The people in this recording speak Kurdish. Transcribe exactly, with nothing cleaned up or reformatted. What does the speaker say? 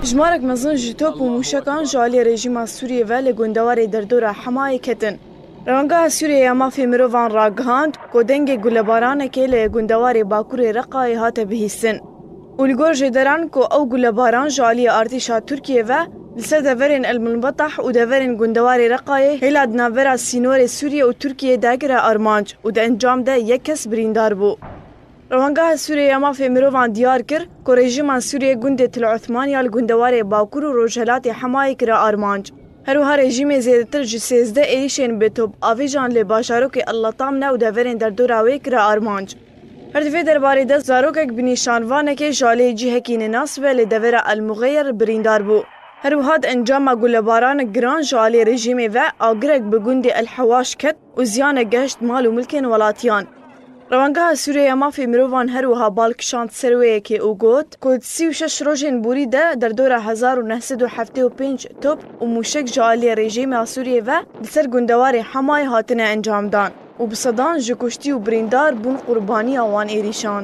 Jimarek mezin ji top û mûşekan ji aliyê rejîma Sûriyê ve li gundewarê derdora Hemayê ketin. Rewangeha Sûriyê ya Mafê Mirovan ragihand ku dengê gulebaranekê li gundewarê Bakurê Reqayê hate bihîstin. Û li gor jêderan ku ew gulebaran ji aliyê artêşa Tirkiyê ve li ser deverên El Munbetah û deverên gundewarê Reqayê hêla di navbera sînorê Sûriye û Tirkiyê dagire armanc û di encam de yek kes birîndar bû. Rewangeha Sûriye ya Mafê Mirovan diyar kir ku rejîma Sûriye gundê Til Osman ya li gundewarê Bakur û Rojhelatê Hemayê kire armanc. Her wiha rejîmê zêdetir ji sêzdeh êrîşên bi top avêjan li bajarokê El Latamne û deverên derdora wê kire armanc. Her di vê derbarê de zarokek bi nîşanvanekê ji aliyê cihekî nenas ve li devera El Muxeyer birîndar bû. Her wiha di encama gulebaran giran ji aliyê rejîmê ve agirek bi gundê El Hewaş ket û ziyanek gehişt mal û milkên welatiyan. Rewangeha Sûriye ya Mafê Mirovan her wiha bal kişand ser wê yekê û got ku di sî û şeş rojên borî de derdora hezar û neh sed û heftê û pênc top û mûşek ji aliyê rejîma Sûriyê ve li ser gundewarê Hemayê hatine encamdan û bi sedan ji kuştî û birîndar bûn qurbaniya wan êrîşan.